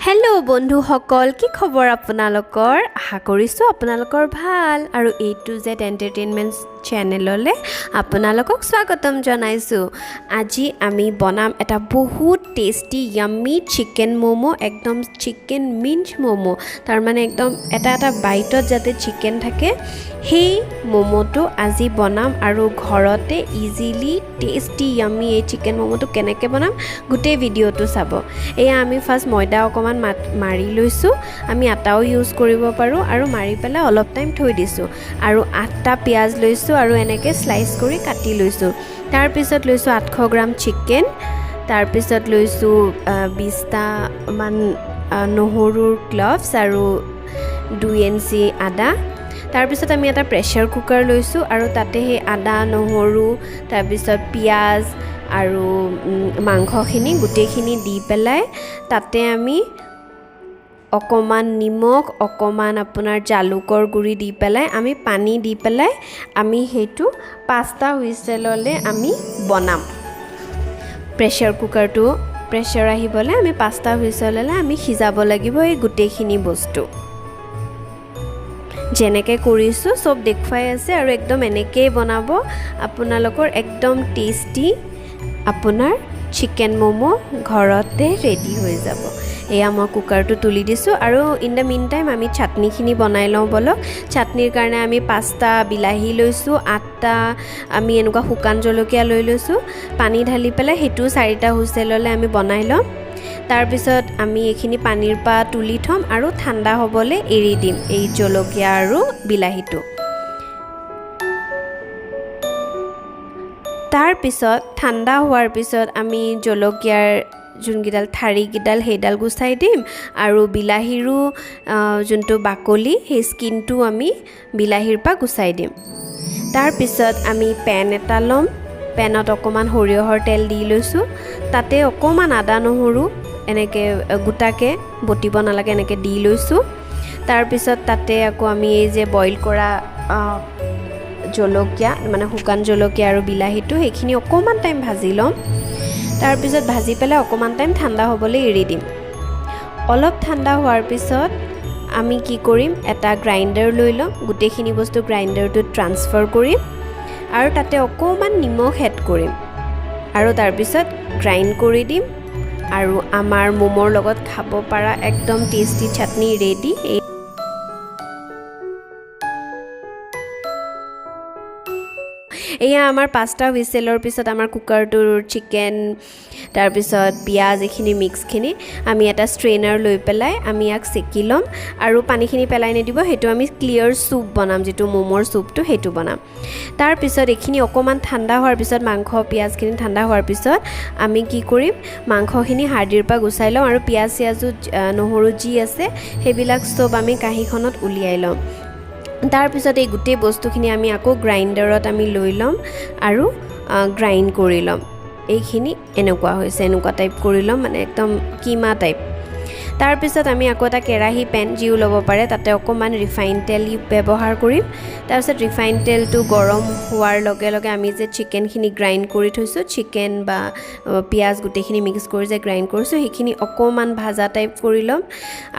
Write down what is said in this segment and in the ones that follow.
Hello' বন্ধুসকল, কি খবৰ আপোনালোকৰ? আশা কৰিছোঁ আপোনালোকৰ ভাল। আৰু এ টু জেড এণ্টাৰটেইনমেণ্ট চেনেললৈ আপোনালোকক স্বাগতম জনাইছোঁ। আজি আমি বনাম এটা বহুত টেষ্টি য়াম্মি চিকেন ম'ম', একদম চিকেন মিঞ্চ ম'ম'। তাৰমানে একদম এটা এটা বাইটত যাতে চিকেন থাকে, সেই ম'ম'টো আজি বনাম। আৰু ঘৰতে ইজিলি টেষ্টি য়াম্মি এই চিকেন ম'ম'টো কেনেকৈ বনাম, গোটেই ভিডিঅ'টো চাব। এয়া আমি ফাৰ্ষ্ট ময়দা অকণমান মাৰি লৈছোঁ। আমি আটাও ইউজ কৰিব পাৰোঁ। আৰু মাৰি পেলাই অলপ টাইম থৈ দিছোঁ। আৰু 8টা পিঁয়াজ লৈছোঁ আৰু এনেকৈ শ্লাইচ কৰি কাটি লৈছোঁ। তাৰপিছত লৈছোঁ 800 গ্ৰাম চিকেন। তাৰপিছত লৈছোঁ 20টামান নহৰুৰ ক্লভছ আৰু 2 ইঞ্চি আদা। তাৰপিছত আমি এটা প্ৰেছাৰ কুকাৰ লৈছোঁ আৰু তাতে সেই আদা, নহৰু, তাৰপিছত পিঁয়াজ আৰু মাংসখিনি গোটেইখিনি দি পেলাই তাতে আমি অকণমান নিমখ, অকণমান আপোনাৰ জালুকৰ গুড়ি দি পেলাই, আমি পানী দি পেলাই আমি সেইটো 5টা হুইচেললৈ আমি বনাম। প্ৰেছাৰ কুকাৰটো প্ৰেছাৰ আহিবলৈ আমি 5টা হুইচেললৈ আমি সিজাব লাগিব এই গোটেইখিনি বস্তু। যেনেকৈ কৰিছোঁ চব দেখুৱাই আছে আৰু একদম এনেকৈয়ে বনাব, আপোনালোকৰ একদম টেষ্টি আপোনাৰ চিকেন ম'ম' ঘৰতে ৰেডি হৈ যাব। এয়া মই কুকাৰটো তুলি দিছোঁ আৰু ইন the mean time আমি চাটনিখিনি বনাই লওঁ ব'লক। চাটনিৰ কাৰণে আমি 5টা বিলাহী লৈছোঁ, 8টা আমি এনেকুৱা শুকান জলকীয়া লৈ লৈছোঁ। পানী ঢালি পেলাই সেইটো 4টা হুইচেললৈ আমি বনাই ল'ম। তাৰপিছত আমি এইখিনি পানীৰ পৰা তুলি থ'ম আৰু ঠাণ্ডা হ'বলৈ এৰি দিম এই জলকীয়া আৰু বিলাহীটো। তাৰপিছত ঠাণ্ডা হোৱাৰ পিছত আমি জলকীয়াৰ যোনকেইডাল ঠাৰিকেইডাল, সেইডাল গুচাই দিম আৰু বিলাহীৰো যোনটো বাকলি, সেই স্কিনটো আমি বিলাহীৰ পৰা গুচাই দিম। তাৰপিছত আমি পেন এটা ল'ম। পেনত অকণমান সৰিয়হৰ তেল দি লৈছোঁ। তাতে অকণমান আদা, নহৰু এনেকৈ গোটাকৈ, বটিব নালাগে, এনেকৈ দি লৈছোঁ। তাৰপিছত তাতে আকৌ আমি এই যে বইল কৰা জলকীয়া, মানে শুকান জলকীয়া আৰু বিলাহীটো, সেইখিনি অকণমান টাইম ভাজি ল'ম। তাৰপিছত ভাজি পেলাই অকণমান টাইম ঠাণ্ডা হ'বলৈ এৰি দিম। অলপ ঠাণ্ডা হোৱাৰ পিছত আমি কি কৰিম? এটা গ্ৰাইণ্ডাৰ লৈ ল'ম। গোটেইখিনি বস্তু গ্ৰাইণ্ডাৰটোত ট্ৰান্সফাৰ কৰিম আৰু তাতে অকণমান নিমখ এড কৰিম আৰু তাৰপিছত গ্ৰাইণ্ড কৰি দিম আৰু আমাৰ ম'মৰ লগত খাব পৰা একদম টেষ্টি চাটনি ৰেডি। এয়া আমাৰ 5টা হুইচেলৰ পিছত আমাৰ কুকাৰটোৰ চিকেন, তাৰপিছত পিঁয়াজ, এইখিনি মিক্সখিনি আমি এটা ষ্ট্ৰেইনাৰ লৈ পেলাই আমি ইয়াক চেকি ল'ম। আৰু পানীখিনি পেলাই নিদিব, সেইটো আমি ক্লিয়াৰ চুপ বনাম, যিটো ম'মৰ চুপটো, সেইটো বনাম। তাৰপিছত এইখিনি অকণমান ঠাণ্ডা হোৱাৰ পিছত, মাংস পিঁয়াজখিনি ঠাণ্ডা হোৱাৰ পিছত আমি কি কৰিম? মাংসখিনি হাৰ্ডিৰ পৰা গুচাই ল'ম আৰু পিঁয়াজ চিয়াজো, নহৰু যি আছে, সেইবিলাক চব আমি কাঁহীখনত উলিয়াই ল'ম। তাৰপিছত এই গোটেই বস্তুখিনি আমি আকৌ গ্ৰাইণ্ডাৰত আমি লৈ ল'ম আৰু গ্ৰাইণ্ড কৰি ল'ম। এইখিনি এনেকুৱা হৈছে, এনেকুৱা টাইপ কৰি ল'ম, মানে একদম কিমা টাইপ। তাৰপিছত আমি আকৌ এটা কেৰাহী, পেন যিও ল'ব পাৰে, তাতে অকণমান ৰিফাইন তেল ব্যৱহাৰ কৰিম। তাৰপিছত ৰিফাইন তেলটো গৰম হোৱাৰ লগে লগে আমি যে চিকেনখিনি গ্ৰাইণ্ড কৰি থৈছোঁ, চিকেন বা পিঁয়াজ গোটেইখিনি মিক্স কৰি যে গ্ৰাইণ্ড কৰিছোঁ, সেইখিনি অকণমান ভাজা টাইপ কৰি ল'ম।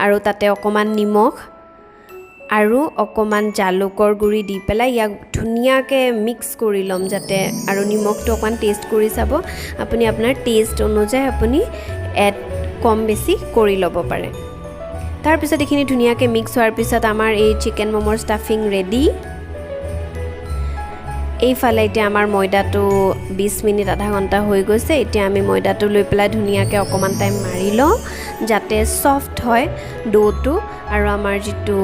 আৰু তাতে অকণমান নিমখ আৰু অকণমান জালুকৰ গুড়ি দি পেলাই ইয়াক ধুনীয়াকৈ মিক্স কৰি ল'ম যাতে। আৰু নিমখটো অকণমান টেষ্ট কৰি চাব আপুনি, আপোনাৰ টেষ্ট অনুযায়ী আপুনি এড কম বেছি কৰি ল'ব পাৰে। তাৰপিছত এইখিনি ধুনীয়াকৈ মিক্স হোৱাৰ পিছত আমাৰ এই চিকেন ম'মৰ ষ্টাফিং ৰেডি। এইফালে এতিয়া আমাৰ ময়দাটো 20 মিনিট, আধা ঘণ্টা হৈ গৈছে। এতিয়া আমি ময়দাটো লৈ পেলাই ধুনীয়াকৈ অকণমান টাইম মাৰি লওঁ, যাতে ছফ্ট হয় ড'টো আৰু আমাৰ যিটো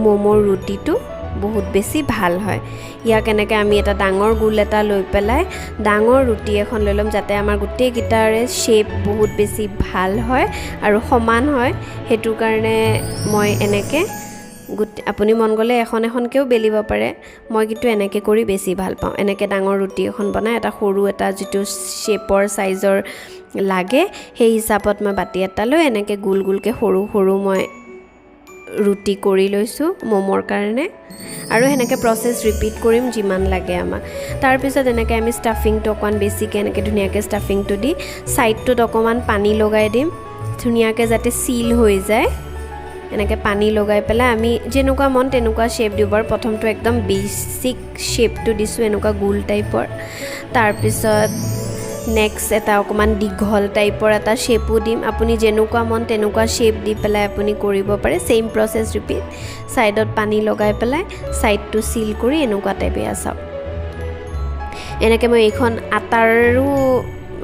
ম'মৰ ৰুটিটো বহুত বেছি ভাল হয়। ইয়াক এনেকৈ আমি এটা ডাঙৰ গোল এটা লৈ পেলাই ডাঙৰ ৰুটি এখন লৈ ল'ম, যাতে আমাৰ গোটেইকেইটাৰে শ্বেপ বহুত বেছি ভাল হয় আৰু সমান হয়। সেইটো কাৰণে মই এনেকৈ গোটেই, আপুনি মন গ'লে এখন এখনকৈও বেলিব পাৰে। মই কিন্তু এনেকৈ কৰি বেছি ভাল পাওঁ। এনেকৈ ডাঙৰ ৰুটি এখন বনাই এটা সৰু এটা যিটো শ্বেপৰ চাইজৰ লাগে, সেই হিচাপত মই বাতি এটা লৈ এনেকৈ গোল গোলকৈ সৰু সৰু মই ৰুটি কৰি লৈছোঁ ম'মৰ কাৰণে। আৰু সেনেকৈ প্ৰচেছ ৰিপিট কৰিম যিমান লাগে আমাক। তাৰপিছত এনেকৈ আমি ষ্টাফিংটো অকণমান বেছিকৈ এনেকৈ ধুনীয়াকৈ ষ্টাফিংটো দি ছাইডটোত অকণমান পানী লগাই দিম। ধুনীয়াকৈ যাতে চিল হৈ যায়। এনেকৈ পানী লগাই পেলাই আমি যেনেকুৱা মন তেনেকুৱা শ্বেপ দিব পাৰোঁ। প্ৰথমটো একদম বেচিক শ্বেপটো দিছোঁ, এনেকুৱা গোল টাইপৰ। তাৰপিছত নেক্সট এটা অকণমান দীঘল টাইপৰ এটা শ্বেপো দিম। আপুনি যেনেকুৱা মন তেনেকুৱা শ্বেপ দি পেলাই আপুনি কৰিব পাৰে। ছেইম প্ৰচেছ ৰিপিট, ছাইডত পানী লগাই পেলাই ছাইডটো চিল কৰি এনেকুৱা টাইপ। এয়া চাওক, এনেকৈ মই এইখন আটাৰো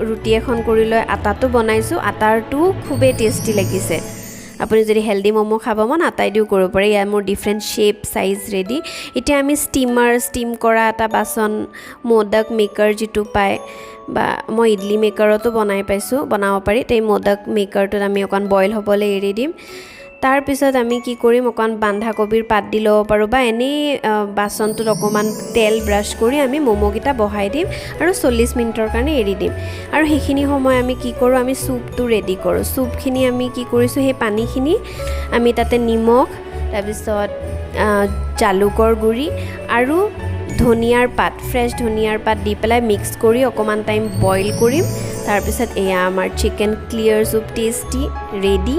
ৰুটি এখন কৰি লৈ আটাটো বনাইছোঁ। আটাৰটোও খুবেই টেষ্টি লাগিছে। আপুনি যদি হেল্ডি ম'ম' খাব মন, আটাই দিও কৰিব পাৰে। ইয়াৰ মোৰ ডিফাৰেণ্ট শ্বেপ, চাইজ ৰেডি। এতিয়া আমি ষ্টিমাৰ, ষ্টিম কৰা এটা বাচন, মোদক মেকাৰ যিটো পায় বা মই ইডলি মেকাৰতো বনাই পাইছোঁ, বনাব পাৰি। এই মোদক মেকাৰটোত আমি অকণ বইল হ'বলৈ এৰি দিম। তাৰপিছত আমি কি কৰিম? অকণ বন্ধাকবিৰ পাত দি ল'ব পাৰোঁ বা এনেই বাচনটোত অকণমান তেল ব্ৰাছ কৰি আমি ম'ম'কেইটা বহাই দিম আৰু 40 মিনিটৰ কাৰণে এৰি দিম। আৰু সেইখিনি সময় আমি কি কৰোঁ? আমি চুপটো ৰেডি কৰোঁ। চুপখিনি আমি কি কৰিছোঁ? সেই পানীখিনি আমি তাতে নিমখ, তাৰপিছত জালুকৰ গুড়ি আৰু ধনিয়াৰ পাত, ফ্ৰেছ ধনিয়াৰ পাত দি পেলাই মিক্স কৰি অকণমান টাইম বইল কৰিম। তাৰপিছত এয়া আমাৰ chicken clear soup tasty ready.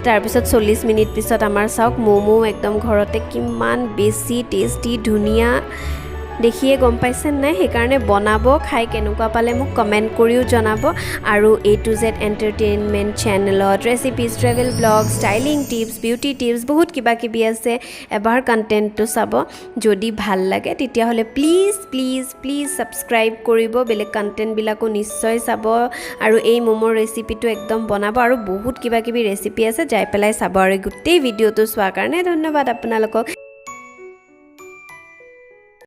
তাৰপিছত 40 মিনিট পিছত আমাৰ চাওক, ম'ম' একদম ঘৰতে কিমান বেছি টেষ্টি, ধুনীয়া, দেখিয়ে গম পাইছে নাই? সেইকাৰণে বনাব, খাই কেনেকুৱা পালে মোক কমেণ্ট কৰিও জনাব। আৰু এ টু জেড এণ্টাৰটেইনমেণ্ট চেনেলত recipes, travel blog, styling tips, beauty tips, বহুত কিবা কিবি আছে। এবাৰ কণ্টেণ্টটো চাব। যদি ভাল লাগে, তেতিয়াহ'লে প্লিজ প্লিজ প্লিজ ছাবস্ক্ৰাইব কৰিব। বেলেগ কণ্টেণ্টবিলাকো নিশ্চয় চাব আৰু এই ম'মৰ ৰেচিপিটো একদম বনাব। আৰু বহুত কিবা কিবি ৰেচিপি আছে, যাই পেলাই চাব। আৰু গোটেই ভিডিঅ'টো চোৱাৰ কাৰণে ধন্যবাদ আপোনালোকক।